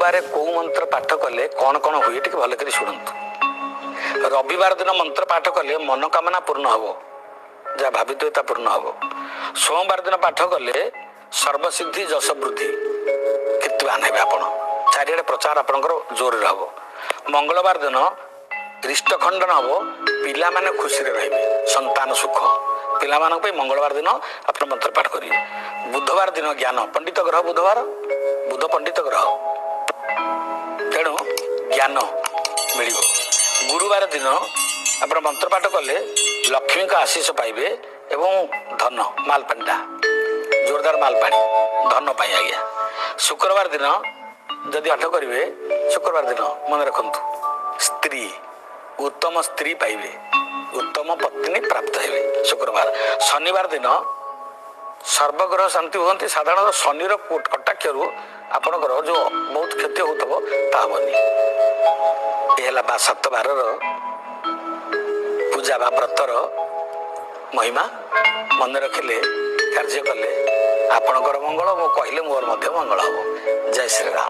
ବାରେ କୋଉ ମନ୍ତ୍ର ପାଠ କଲେ କ'ଣ କ'ଣ ହୁଏ, ଟିକେ ଭଲ କରି ଶୁଣନ୍ତୁ। ରବିବାର ଦିନ ମନ୍ତ୍ର ପାଠ କଲେ ମନୋକାମନା ପୂର୍ଣ୍ଣ ହବ, ଯାହା ଭାବିଥିବେ ତା ପୂର୍ଣ୍ଣ ହବ। ସୋମବାର ଦିନ ପାଠ କଲେ ସର୍ବସିଦ୍ଧି, ଯଶ ବୃଦ୍ଧି, କୀର୍ତ୍ତିବାନ ହେବେ ଆପଣ, ଚାରିଆଡ଼େ ପ୍ରଚାର ଆପଣଙ୍କର ଜୋରରେ ହବ। ମଙ୍ଗଳବାର ଦିନ ରିଷ୍ଟ ଖଣ୍ଡନ ହବ, ପିଲାମାନେ ଖୁସିରେ ରହିବେ, ସନ୍ତାନ ସୁଖ ପିଲାମାନଙ୍କ ପାଇଁ ମଙ୍ଗଳବାର ଦିନ ଆପଣ ମନ୍ତ୍ର ପାଠ କରିବେ। ବୁଧବାର ଦିନ ଜ୍ଞାନ, ପଣ୍ଡିତ ଗ୍ରହ ବୁଧବାର, ବୁଧ ପଣ୍ଡିତ ଗ୍ରହ, ତେଣୁ ଜ୍ଞାନ ମିଳିବ। ଗୁରୁବାର ଦିନ ଆପଣ ମନ୍ତ୍ର ପାଠ କଲେ ଲକ୍ଷ୍ମୀଙ୍କ ଆଶିଷ ପାଇବେ ଏବଂ ଧନ ମାଲପାଣିଟା ଜୋରଦାର ମାଲପାଣି ଧନ ପାଇଁ ଆଜ୍ଞା। ଶୁକ୍ରବାର ଦିନ ଯଦି ପାଠ କରିବେ, ଶୁକ୍ରବାର ଦିନ ମନେ ରଖନ୍ତୁ ସ୍ତ୍ରୀ, ଉତ୍ତମ ସ୍ତ୍ରୀ ପାଇବେ, ଉତ୍ତମ ପତ୍ନୀ ପ୍ରାପ୍ତ ହେବେ ଶୁକ୍ରବାର। ଶନିବାର ଦିନ ସର୍ବଗ୍ରହ ଶାନ୍ତି ହୁଅନ୍ତି। ସାଧାରଣତଃ ଶନିର କଟାକ୍ଷରୁ ଆପଣଙ୍କର ଯୋଉ ବହୁତ କ୍ଷତି ହଉଥିବ ତା ହବନି। ଏ ହେଲା ବା ସାତ ବାରର ପୂଜା ବା ବ୍ରତର ମହିମା। ମନେ ରଖିଲେ, କାର୍ଯ୍ୟ କଲେ ଆପଣଙ୍କର ମଙ୍ଗଳ, ମୁଁ କହିଲେ ମୋର ମଧ୍ୟ ମଙ୍ଗଳ ହବ। ଜୟ ଶ୍ରୀରାମ।